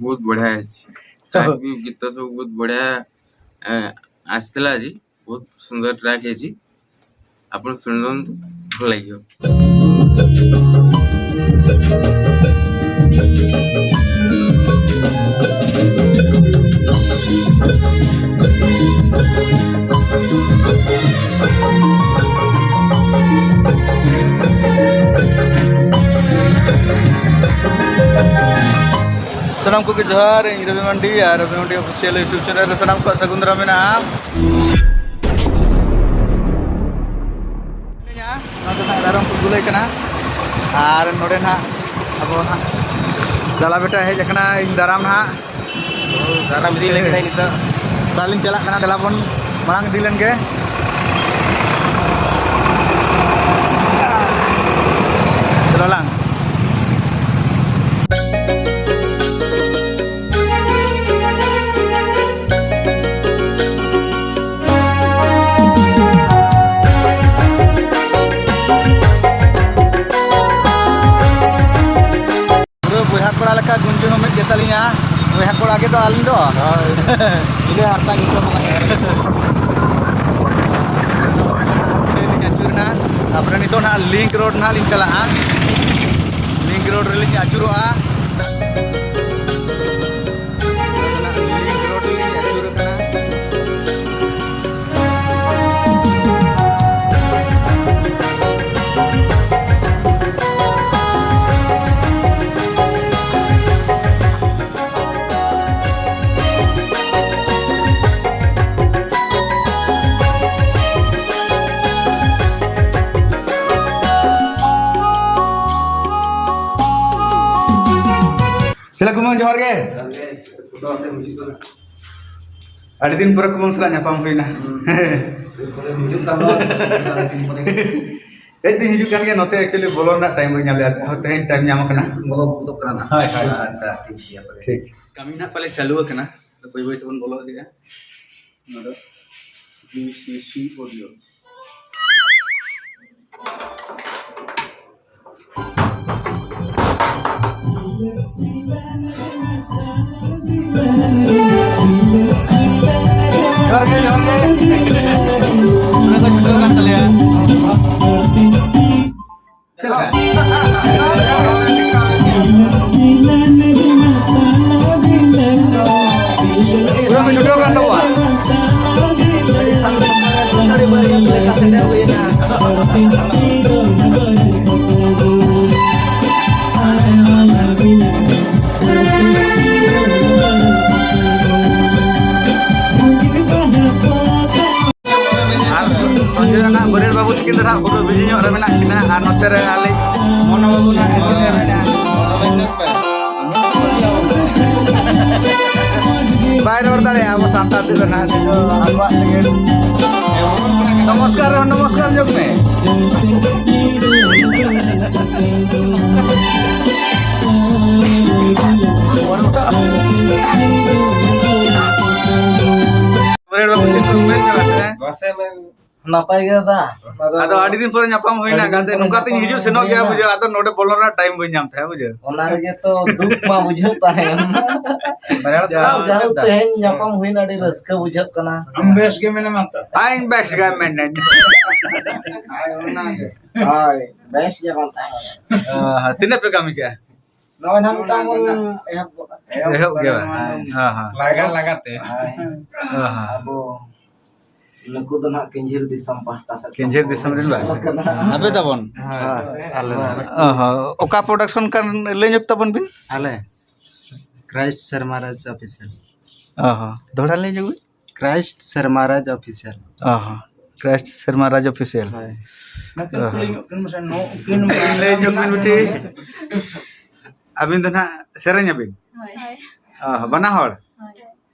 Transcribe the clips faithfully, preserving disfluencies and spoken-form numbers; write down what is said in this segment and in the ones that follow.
ବହୁତ ବଢିଆ ହେଇଛି। ଟ୍ରାକ୍ ବି, ଗୀତ ସବୁ ବହୁତ ବଢିଆ, ଏ, ଆସିଥିଲା ଆଜି। ବହୁତ ସୁନ୍ଦର ଟ୍ରାକ୍ ହେଇଛି, ଆପଣ ଶୁଣନ୍ତୁ, ଭଲ ଲାଗିବ। ᱥᱟᱱᱟᱢ ᱠᱚᱜᱮ ᱡᱚᱦᱟᱨ, ᱤᱧ ᱨᱚᱵᱤ ᱢᱟᱱᱰᱤ ᱟᱨ ᱨᱚᱵᱤ ᱢᱟᱱᱰᱤ ᱚᱯᱷᱤᱥᱤᱭᱟᱞ YouTube ᱪᱮᱱᱮᱞ ᱨᱮ ᱥᱟᱱᱟᱢ ᱠᱚᱣᱟᱜ ᱥᱟᱹᱜᱩᱱ ᱫᱟᱨᱟᱢ ᱢᱮᱱᱟᱜᱼᱟ᱾ ᱱᱚᱣᱟ ᱫᱚ ᱱᱟᱦᱟᱜ ᱫᱟᱨᱟᱢ ᱠᱚ ᱫᱩᱞᱟᱹᱭ ᱠᱟᱱᱟ᱾ ᱟᱨ ᱱᱚᱰᱮ ᱱᱟᱦᱟᱜ ᱟᱵᱚ ᱱᱟᱦᱟᱜ ᱫᱟᱞᱟ ᱵᱮᱴᱟ ᱦᱮᱡ ᱟᱠᱟᱱᱟ, ᱤᱧ ᱫᱟᱨᱟᱢ ᱱᱟᱦᱟᱜ᱾ ᱫᱟᱨᱟᱢ ᱤᱫᱤ ᱞᱟᱹᱜᱤᱫ ᱱᱤᱛᱚᱜ᱾ ᱛᱟᱦᱞᱮᱧ ᱪᱟᱞᱟᱜ ᱠᱟᱱᱟ, ᱫᱮᱞᱟ ᱵᱚᱱ ᱢᱟᱲᱟᱝ ᱤᱫᱤ ᱞᱮᱱ ᱜᱮ᱾ ᱪᱚᱞᱚ ᱞᱟᱝ᱾ ᱯᱩᱨᱟᱹ ᱵᱚᱭᱦᱟ ᱠᱚᱲᱟ ᱞᱮᱠᱟ ᱜᱩᱸᱡᱩᱱ ᱦᱚᱸ ᱢᱤᱫ ᱜᱮᱛᱟᱞᱤᱧᱟ᱾ ᱵᱚᱭᱦᱟ ᱠᱚᱲᱟ ᱜᱮ ᱫᱚ ᱟᱹᱞᱤᱧ ᱫᱚ᱾ ᱦᱳᱭ᱾ ᱤᱱᱟᱹ ᱦᱟᱨᱛᱟ ᱜᱮ ᱛᱟᱵᱚᱱᱟ᱾ ᱞᱤᱧ ᱟᱹᱪᱩᱨ ᱮᱱᱟ᱾ ᱛᱟᱯᱚᱨᱮ ᱱᱤᱛᱚᱜ ᱱᱟᱦᱟᱜ ᱞᱤᱝᱠ ᱨᱳᱰ ᱱᱟᱦᱟᱜ ᱞᱤᱧ ᱪᱟᱞᱟᱜᱼᱟ᱾ ᱞᱤᱝᱠ ᱨᱳᱰ ᱨᱮᱞᱤᱧ ᱟᱹᱪᱩᱨᱚᱜᱼᱟ᱾ ᱞᱤᱝᱠ ᱨᱳᱰ ᱨᱮᱞᱤᱧ ᱟᱹᱪᱩᱨ ᱟᱠᱟᱱᱟ᱾ ᱪᱮᱞᱮ ᱠᱩᱢᱟᱹᱝ, ᱡᱚᱦᱟᱨ ᱜᱮ᱾ ᱡᱚᱦᱟᱨ ᱜᱮ᱾ ᱯᱷᱳᱴᱳ ᱟᱛᱮ ᱦᱤᱡᱩᱜ ᱠᱟᱱᱟ᱾ ᱟᱹᱰᱤ ᱫᱤᱱ ᱯᱚᱨᱮ ᱠᱩᱢᱟᱹᱝ ᱥᱟᱞᱟᱜ ᱧᱟᱯᱟᱢ ᱦᱩᱭᱱᱟ᱾ ᱦᱩᱸ᱾ ᱯᱷᱳᱴᱳ ᱦᱤᱡᱩᱜ ᱠᱟᱱ ᱫᱚ, ᱟᱹᱰᱤ ᱫᱤᱱ ᱯᱚᱨᱮ᱾ ᱦᱮᱡ ᱫᱚᱧ ᱦᱤᱡᱩᱜ ᱠᱟᱱ ᱜᱮᱭᱟ, ᱱᱚᱛᱮ actually ᱵᱚᱞᱚ ᱨᱮᱱᱟᱜ ᱴᱟᱭᱤᱢ ᱵᱟᱹᱧ ᱧᱟᱢ ᱞᱮᱫᱟ᱾ ᱡᱟᱦᱟᱸ ᱛᱮᱦᱮᱧ ᱴᱟᱭᱤᱢ ᱧᱟᱢ ᱟᱠᱟᱱᱟ᱾ ᱵᱚᱞᱚ ᱜᱚᱫᱚᱜ ᱠᱟᱱᱟ ᱱᱟᱜ᱾ ᱦᱳᱭ, ᱦᱳᱭ᱾ ᱟᱪᱪᱷᱟ, ᱴᱷᱤᱠ ᱜᱮᱭᱟ ᱛᱚᱵᱮ᱾ ᱴᱷᱤᱠ᱾ ᱠᱟᱹᱢᱤ ᱱᱟᱜ ᱯᱟᱞᱮ ᱪᱟᱹᱞᱩ ᱟᱠᱟᱱᱟ, ᱵᱟᱹᱭ ᱵᱟᱹᱭ ᱛᱮᱵᱚᱱ ᱵᱚᱞᱚ ᱤᱫᱤᱜᱼᱟ᱾ ᱱᱚᱣᱟ ᱫᱚ ᱵᱤ ᱥᱤ ᱥᱤ ᱚᱰᱤᱭᱳ᱾ ᱡᱚᱦᱟᱨ ᱜᱮ, ᱡᱚᱦᱟᱨ ᱜᱮ᱾ ᱚᱱᱟ ᱠᱚ ᱪᱷᱩᱴᱟᱹᱣ ᱠᱟᱱ ᱛᱟᱞᱮᱭᱟ᱾ ᱪᱮᱫ ᱞᱮᱠᱟ? ᱯᱩᱨᱟᱹ ᱠᱚ ᱪᱷᱩᱴᱟᱹᱣ ᱠᱟᱱ ᱛᱟᱵᱚᱣᱟ᱾ ᱥᱟᱹᱲᱤ ᱵᱟᱹᱨᱭᱟᱹᱛ ᱞᱮᱠᱟ ᱥᱮᱴᱮᱨ ᱦᱩᱭᱱᱟ᱾ ᱟᱨ ᱥᱚᱧᱡᱚᱭ ᱟᱨ ᱵᱟᱹᱨᱭᱟᱹᱛ ᱵᱟᱹᱵᱩ ᱛᱟᱹᱠᱤᱱ ᱫᱚ ᱱᱟᱦᱟᱜ ᱯᱩᱨᱟᱹ ᱵᱤᱡᱤ ᱧᱚᱜ ᱨᱮ ᱢᱮᱱᱟᱜ ᱠᱤᱱᱟ᱾ ᱟᱨ ᱱᱚᱛᱮ ᱨᱮ ᱟᱞᱮ ᱢᱚᱱᱳ ᱵᱟᱹᱵᱩ ᱱᱟᱦᱟᱜ ᱱᱤᱛᱚᱜ ᱮ ᱢᱮᱱᱟ᱾ ᱵᱟᱭ ᱨᱚᱲ ᱫᱟᱲᱮᱭᱟᱜᱼᱟ ᱟᱵᱚ ᱥᱟᱱᱛᱟᱲ ᱛᱮᱫᱚ ᱱᱟᱦᱟᱜ, ᱱᱤᱛᱚᱜ ᱟᱵᱚᱣᱟᱜ ᱛᱮᱜᱮ᱾ ᱱᱚᱢᱚᱥᱠᱟᱨ ᱨᱮᱦᱚᱸ ᱱᱚᱢᱚᱥᱠᱟᱨ ᱧᱚᱜ ᱢᱮ᱾ ᱵᱟᱹᱨᱭᱟᱹᱛ ᱵᱟᱹᱵᱩ ᱪᱮᱫ ᱠᱚ ᱢᱮᱱ ᱠᱟᱱᱟ ᱥᱮ? ᱱᱟᱯᱟᱭ ᱜᱮ ᱫᱟᱫᱟ᱾ ᱟᱫᱚ ᱟᱹᱰᱤ ᱫᱤᱱ ᱯᱚᱨᱮ ᱧᱟᱯᱟᱢ ᱦᱩᱭᱱᱟ, ᱟᱹᱰᱤ ᱫᱤᱱ ᱜᱟᱛᱮ ᱯᱚᱨᱮ ᱱᱚᱝᱠᱟ ᱛᱤᱧ ᱧᱟᱯᱟᱢ ᱦᱤᱡᱩᱜ ᱥᱮᱱᱚᱜ ᱜᱮᱭᱟ, ᱦᱩᱭᱱᱟ᱾ ᱵᱩᱡᱷᱟᱹᱣ, ᱟᱫᱚ ᱱᱚᱰᱮ ᱵᱚᱞᱚ ᱨᱮᱱᱟᱜ ᱴᱟᱭᱤᱢ ᱵᱟᱹᱧ ᱧᱟᱢ ᱛᱟᱦᱮᱸᱫ, ᱵᱩᱡᱷᱟᱹᱣ᱾ ᱚᱱᱟ ᱨᱮᱜᱮ ᱛᱚ ᱫᱩᱠ ᱢᱟ ᱵᱩᱡᱷᱟᱹᱜ ᱛᱟᱦᱮᱸᱱ᱾ ᱵᱟᱲᱟ ᱡᱟᱭᱦᱳᱠ, ᱛᱮᱦᱮᱧ ᱧᱟᱯᱟᱢ ᱦᱩᱭᱱᱟ, ᱟᱹᱰᱤ ᱨᱟᱹᱥᱠᱟᱹ ᱵᱩᱡᱷᱟᱹᱜ ᱠᱟᱱᱟ᱾ ᱟᱢ ᱵᱮᱥ ᱜᱮ ᱢᱮᱱᱟᱢᱟ ᱛᱚ? ᱟᱹᱧ ᱵᱮᱥ ᱜᱮ ᱢᱮᱱᱟᱹᱧ᱾ ᱦᱳᱭ, ᱚᱱᱟᱜᱮ᱾ ᱦᱳᱭ, ᱵᱮᱥ ᱜᱮ ᱵᱚᱱ ᱛᱟᱦᱮᱸᱱᱟ᱾ ᱚ, ᱛᱤᱱᱟᱹᱜ ᱯᱮ ᱠᱟᱹᱢᱤ ᱠᱮᱜᱼᱟ? ᱱᱚᱜᱼᱚᱭ ᱱᱟᱦᱟᱜ ᱢᱤᱫᱴᱟᱝ ᱵᱚᱱ ᱮᱦᱚᱵ ᱜᱚᱫ ᱠᱟᱜᱼᱟ᱾ ᱮᱦᱚᱵ ᱜᱮ ᱵᱟᱝ? ᱦᱮᱸ, ᱦᱮᱸ᱾ ᱞᱟᱜᱟ ᱞᱟᱜᱟ ᱛᱮ᱾ ᱦᱳᱭ᱾ ᱦᱮᱸ, ᱦᱮᱸ᱾ ᱟᱵᱚ ᱱᱩᱠᱩ ᱫᱚ ᱱᱟᱦᱟᱜ ᱠᱤᱧᱡᱷᱤᱨ ᱫᱤᱥᱚᱢ ᱯᱟᱦᱴᱟ ᱥᱮᱫ ᱠᱤᱧᱡᱷᱤᱨ ᱠᱷᱚᱱ ᱫᱤᱥᱚᱢ ᱨᱮᱱ ᱵᱟᱝ? ᱥᱮᱴᱮᱨ ᱠᱟᱱᱟ᱾ ᱟᱯᱮ ᱛᱟᱵᱚᱱ? ᱦᱳᱭ, ᱟᱞᱮ ᱱᱚᱰᱮ᱾ ᱚ ᱦᱚᱸ᱾ ᱚᱠᱟ production ᱠᱟᱱ ᱞᱟᱹᱭ ᱧᱚᱜ ᱛᱟᱵᱚᱱ ᱵᱤᱱ? ᱟᱞᱮ Christ ᱥᱮᱨᱢᱟ ᱨᱟᱡᱽ Official᱾ ᱚ ᱦᱚᱸ᱾ ᱫᱚᱦᱲᱟ ᱞᱟᱹᱭ ᱧᱚᱜ ᱵᱤᱱ᱾ Christ ᱥᱮᱨᱢᱟ ᱨᱟᱡᱽ Official᱾ ᱚ ᱦᱚᱸ᱾ Christ ᱥᱮᱨᱢᱟ ᱨᱟᱡᱽ Official᱾ ᱦᱳᱭ᱾ ᱚ ᱦᱚᱸ᱾ ᱞᱟᱹᱭ ᱧᱚᱜ ᱵᱤᱱ ᱵᱤᱴᱤ᱾ ᱟᱹᱵᱤᱱ ᱫᱚ ᱱᱟᱦᱟᱜ ᱥᱮᱨᱮᱧ ᱟᱵᱤᱱ? ᱦᱳᱭ᱾ ᱚ ᱦᱚᱸ, ᱵᱟᱱᱟ ᱦᱚᱲ? ᱦᱳᱭ᱾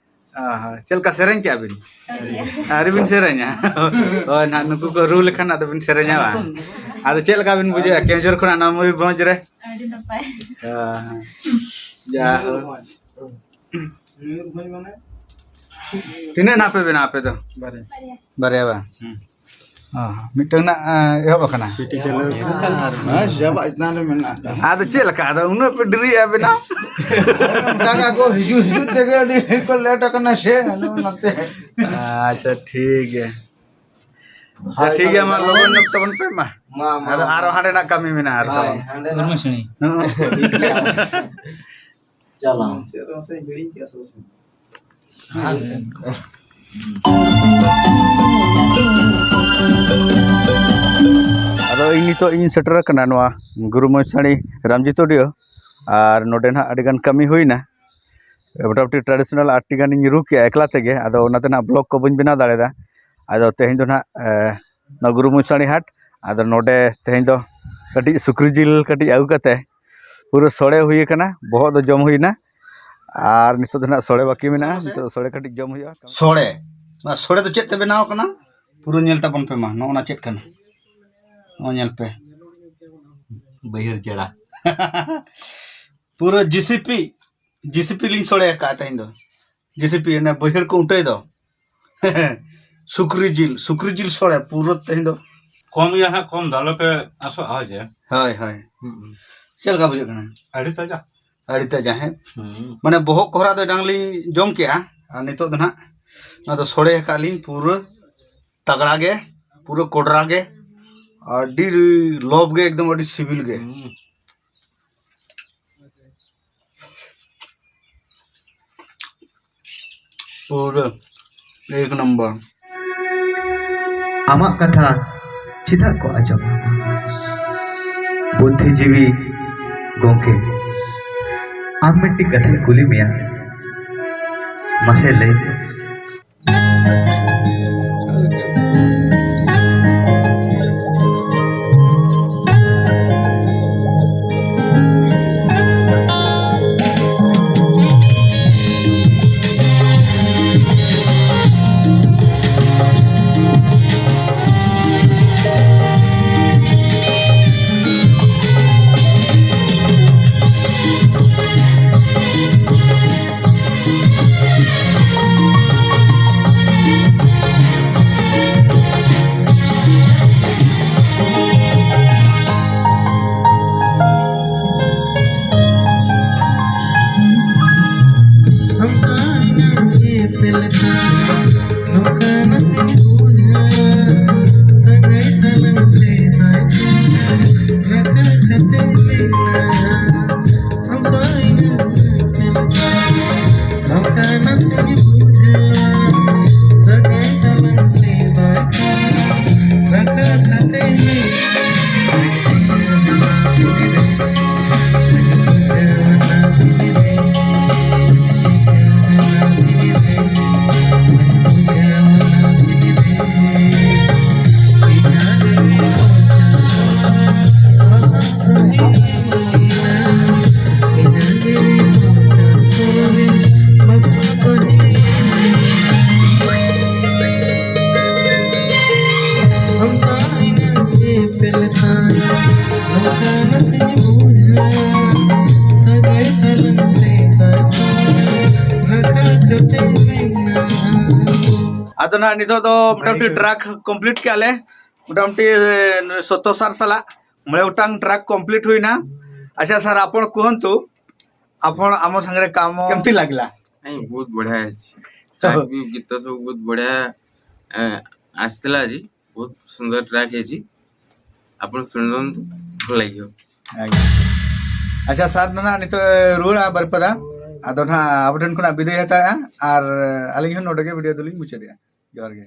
ᱚ ᱦᱚᱸ, ᱪᱮᱫ ᱞᱮᱠᱟ ᱥᱮᱨᱮᱧ ᱠᱮᱜᱼᱟ ᱵᱤᱱ? ᱟᱹᱣᱨᱤ᱾ ᱟᱹᱣᱨᱤ ᱵᱤᱱ ᱥᱮᱨᱮᱧᱟ? ᱦᱳᱭ, ᱱᱟᱦᱟᱜ ᱱᱩᱠᱩ ᱠᱚ ᱨᱩ ᱞᱮᱠᱷᱟᱱ ᱟᱫᱚ ᱵᱤᱱ ᱥᱮᱨᱮᱧᱟ ᱵᱟᱝ? ᱟᱫᱚ ᱪᱮᱫ ᱞᱮᱠᱟ ᱵᱤᱱ ᱵᱩᱡᱷᱟᱹᱣᱮᱫᱼᱟ ᱠᱮᱣᱡᱷᱚᱨ ᱠᱷᱚᱱᱟᱜ ᱱᱚᱣᱟ ᱢᱚᱭᱩᱨᱵᱷᱚᱸᱡᱽ ᱨᱮ? ᱟᱹᱰᱤ ᱱᱟᱯᱟᱭ᱾ ᱚ ᱦᱚᱸ᱾ ᱡᱟᱦᱳᱠ᱾ ᱢᱚᱭᱩᱨᱵᱷᱚᱸᱡᱽ ᱢᱟᱱᱮ? ᱛᱤᱱᱟᱹᱜ ᱱᱟᱦᱟᱜ ᱯᱮ ᱵᱮᱱᱟᱣᱟ ᱟᱯᱮ ᱫᱚ? ᱵᱟᱨᱭᱟ᱾ ᱵᱟᱨᱭᱟ᱾ ᱵᱟᱨᱭᱟ ᱵᱟᱝ? ᱦᱩᱸ᱾ ᱚ, ᱢᱤᱫᱴᱟᱝ ᱱᱟᱜ, ᱮ, ᱮᱦᱚᱵ ᱟᱠᱟᱱᱟ᱾ ᱦᱮᱸ, ᱪᱟᱵᱟᱜ ᱪᱮᱛᱟᱱ ᱨᱮ ᱢᱮᱱᱟᱜ ᱟᱠᱟᱫᱟ᱾ ᱟᱫᱚ ᱪᱮᱫ ᱞᱮᱠᱟ? ᱟᱫᱚ ᱩᱱᱟᱹᱜ ᱯᱮ ᱰᱮᱨᱤᱜᱼᱟ ᱵᱮᱱᱟᱣ? ᱚᱱᱠᱟ ᱜᱮ ᱟᱠᱚ ᱦᱤᱡᱩᱜ, ᱦᱤᱡᱩᱜ ᱛᱮᱜᱮ ᱟᱹᱰᱤ ᱠᱚ ᱞᱮᱴ ᱟᱠᱟᱱᱟ ᱥᱮ, ᱟᱫᱚ ᱚᱱᱟᱛᱮ᱾ ᱟᱪᱪᱷᱟ, ᱴᱷᱤᱠ ᱜᱮᱭᱟ᱾ ᱟᱪᱪᱷᱟ, ᱴᱷᱤᱠ ᱜᱮᱭᱟ, ᱢᱟ ᱞᱚᱜᱚᱱ ᱧᱚᱜ ᱛᱟᱵᱚᱱ ᱯᱮ, ᱢᱟ᱾ ᱢᱟ, ᱢᱟ, ᱟᱫᱚ ᱢᱟ᱾ ᱟᱨᱚ ᱦᱟᱸᱰᱮᱱᱟᱜ ᱠᱟᱹᱢᱤ ᱢᱮᱱᱟᱜᱼᱟ, ᱟᱨ ᱦᱳᱭ, ᱛᱟᱵᱚᱱ᱾ ᱦᱟᱸᱰᱮᱱᱟᱜ᱾ ᱩᱨᱢᱤᱥᱟᱹᱲᱤ᱾ ᱦᱚᱸ᱾ ᱴᱷᱤᱠ ᱜᱮᱭᱟ᱾ ᱪᱟᱞᱟᱣ᱾ ᱪᱮᱫ ᱨᱮ ᱢᱟᱥᱮ ᱦᱤᱲᱤᱧ ᱠᱮᱜᱼᱟ ᱥᱮ ᱵᱟᱝ? ᱟᱫᱚ ᱤᱧ ᱱᱤᱛᱚᱜ ᱤᱧ ᱥᱮᱴᱮᱨ ᱟᱠᱟᱱᱟ ᱱᱚᱣᱟ ᱜᱩᱨᱩ ᱢᱚᱭᱥᱟᱬᱤ ᱨᱟᱢᱡᱤᱛ audio, ᱟᱨ ᱱᱚᱰᱮ ᱱᱟᱦᱟᱜ ᱟᱹᱰᱤᱜᱟᱱ ᱠᱟᱹᱢᱤ ᱦᱩᱭᱱᱟ, ᱢᱚᱴᱟᱢᱩᱴᱤ traditional ᱟᱴ ᱴᱤ ᱜᱟᱱᱤᱧ ᱨᱩ ᱠᱮᱜᱼᱟ ᱮᱠᱞᱟ ᱛᱮᱜᱮ, ᱟᱫᱚ ᱚᱱᱟᱛᱮ ᱱᱟᱦᱟᱜ vlog ᱠᱚ ᱵᱟᱹᱧ ᱵᱮᱱᱟᱣ ᱫᱟᱲᱮᱭᱟᱫᱟ᱾ ᱟᱫᱚ ᱛᱮᱦᱮᱧ ᱫᱚ ᱱᱟᱦᱟᱜ, ᱮ, ᱱᱚᱣᱟ ᱜᱩᱨᱩ ᱢᱚᱭᱥᱟᱬᱤ ᱦᱟᱴ, ᱟᱫᱚ ᱱᱚᱰᱮ ᱛᱮᱦᱮᱧ ᱫᱚ ᱠᱟᱹᱴᱤᱡ ᱥᱩᱠᱨᱤ ᱡᱤᱞ ᱠᱟᱹᱴᱤᱡ ᱟᱹᱜᱩ ᱠᱟᱛᱮ ᱯᱩᱨᱟᱹ ᱥᱚᱲᱮ ᱦᱩᱭ ᱟᱠᱟᱱᱟ, ᱵᱚᱦᱚᱜ ᱫᱚ ᱡᱚᱢ ᱦᱩᱭᱱᱟ, ᱟᱨ ᱱᱤᱛᱚᱜ ᱫᱚ ᱱᱟᱦᱟᱜ ᱥᱚᱲᱮ ᱵᱟᱹᱠᱤ ᱢᱮᱱᱟᱜᱼᱟ, ᱱᱤᱛᱚᱜ ᱫᱚ ᱥᱚᱲᱮ ᱠᱟᱹᱴᱤᱡ ᱡᱚᱢ ᱦᱩᱭᱩᱜᱼᱟ᱾ ᱥᱚᱲᱮ, ᱱᱚᱣᱟ ᱥᱚᱲᱮ ᱫᱚ ᱪᱮᱫ ᱛᱮ ᱵᱮᱱᱟᱣ ᱠᱟᱱᱟ? ᱯᱩᱨᱟᱹ ᱧᱮᱞ ᱛᱟᱵᱚᱱ ᱯᱮ ᱢᱟ, ᱱᱚᱜᱼᱚ ᱱᱟ ᱪᱮᱫ ᱠᱟᱱᱟ? ᱱᱚᱜᱼᱚ ᱧᱮᱞ ᱯᱮ᱾ ᱵᱟᱹᱭᱦᱟᱹᱲ ᱪᱮᱬᱟ᱾ ᱯᱩᱨᱟᱹ ᱡᱤ ᱥᱤ ᱯᱤ, ᱡᱤ ᱥᱤ ᱯᱤ ᱞᱤᱧ ᱥᱚᱲᱮ ᱟᱠᱟᱫᱼᱟ ᱛᱮᱦᱮᱧ ᱫᱚ᱾ ᱡᱤ ᱥᱤ ᱯᱤ, ᱚᱱᱮ ᱵᱟᱹᱭᱦᱟᱹᱲ ᱠᱚ ᱩᱴᱟᱹᱭ ᱫᱚ᱾ ᱥᱩᱠᱨᱤ ᱡᱤᱞ, ᱥᱩᱠᱨᱤ ᱡᱤᱞ ᱥᱚᱲᱮ ᱯᱩᱨᱟᱹ ᱛᱮᱦᱮᱧ ᱫᱚ᱾ ᱠᱚᱢ ᱜᱮᱭᱟ ᱦᱟᱸᱜ, ᱠᱚᱢ ᱫᱚ ᱟᱞᱚ ᱯᱮ ᱟᱥᱚᱜᱼᱟ, ᱦᱳᱭ ᱡᱮ᱾ ᱦᱳᱭ, ᱦᱳᱭ᱾ ᱦᱩᱸ᱾ ᱪᱮᱫ ᱞᱮᱠᱟ ᱵᱩᱡᱷᱟᱹᱜ ᱠᱟᱱᱟ? ᱟᱹᱰᱤ ᱛᱟᱡᱟ᱾ ᱟᱹᱰᱤ ᱛᱟᱡᱟ, ᱦᱮᱸ? ᱦᱩᱸ᱾ ᱢᱟᱱᱮ ᱵᱚᱦᱚᱜ ᱠᱚᱦᱨᱟ ᱫᱚ ᱮᱱᱟᱝ ᱞᱤᱧ ᱡᱚᱢ ᱠᱮᱜᱼᱟ, ᱟᱨ ᱱᱤᱛᱚᱜ ᱫᱚ ᱱᱟᱦᱟᱜ ᱱᱚᱣᱟ ᱫᱚ ᱥᱚᱲᱮ ᱟᱠᱟᱫ ᱞᱤᱧ ᱯᱩᱨᱟᱹ ᱛᱟᱜᱲᱟ ᱜᱮ, ᱯᱩᱨᱟᱹ ᱠᱚᱰᱨᱟ ᱜᱮ, ᱟᱹᱰᱤ ᱞᱚᱵ ᱜᱮ, ᱮᱠᱫᱚᱢ ᱟᱹᱰᱤ ᱥᱤᱵᱤᱞ ᱜᱮ᱾ ᱦᱩᱸ᱾ ᱯᱩᱨᱟᱹ ᱮᱠ ᱱᱚᱢᱵᱚᱨ᱾ ᱟᱢᱟᱜ ᱠᱟᱛᱷᱟ ᱪᱮᱫᱟᱜ ᱠᱚ ᱟᱸᱡᱚᱢᱟ? ᱵᱩᱫᱽᱫᱷᱤᱡᱤᱵᱤ ᱜᱚᱢᱠᱮ, ᱟᱢ ᱢᱤᱫᱴᱤᱡ ᱠᱟᱛᱷᱟᱧ ᱠᱩᱞᱤ ᱢᱮᱭᱟ, ᱢᱟᱥᱮ ᱞᱟᱹᱭ ᱢᱮ᱾ ᱟᱫᱚ ᱱᱟᱦᱟᱜ ᱱᱤᱛᱚᱜ ᱫᱚ ᱢᱚᱴᱟᱢᱩᱴᱤ track complete ᱠᱮᱜᱼᱟ ᱞᱮ, ᱢᱚᱴᱟᱢᱩᱴᱤ ᱥᱚᱛᱚ ᱥᱟᱨ ᱥᱟᱞᱟᱜ ᱢᱚᱬᱮ ᱜᱚᱴᱟᱝ track complete ᱦᱩᱭᱱᱟ᱾ ᱟᱪᱪᱷᱟ ᱥᱟᱨ, ଆପଣ କୁହନ୍ତୁ, ଆପଣ ଆମ ସାଙ୍ଗରେ କାମ କେମିତି ଲାଗିଲା? ନାଇଁ, ବହୁତ ବଢିଆ ହେଇଛି। Track ବି, ଗୀତ ସବୁ ବହୁତ ବଢିଆ, ଏ, ଆସିଥିଲା ଆଜି। ବହୁତ ସୁନ୍ଦର track ହେଇଛି, ଆପଣ ଶୁଣନ୍ତୁ, ଭଲ ଲାଗିବ। ᱟᱪᱪᱷᱟ ᱥᱟᱨ, ᱱᱟᱦᱟᱜ ᱱᱤᱛᱚᱜ ᱨᱩᱣᱟᱹᱲᱟ ᱵᱟᱨᱤᱯᱟᱫᱟ, ᱟᱫᱚ ᱱᱟᱦᱟᱜ ᱟᱵᱚ ᱴᱷᱮᱱ ᱠᱷᱚᱱᱟᱜ ᱵᱤᱫᱟᱹᱭ ᱦᱟᱛᱟᱣᱮᱜᱼᱟ, ᱟᱨ ᱟᱹᱞᱤᱧ ᱦᱚᱸ ᱱᱚᱰᱮ ᱜᱮ video ᱫᱚᱞᱤᱧ ᱢᱩᱪᱟᱹᱫᱮᱜᱼᱟ᱾ ᱡᱚᱦᱟᱨ ᱜᱮ᱾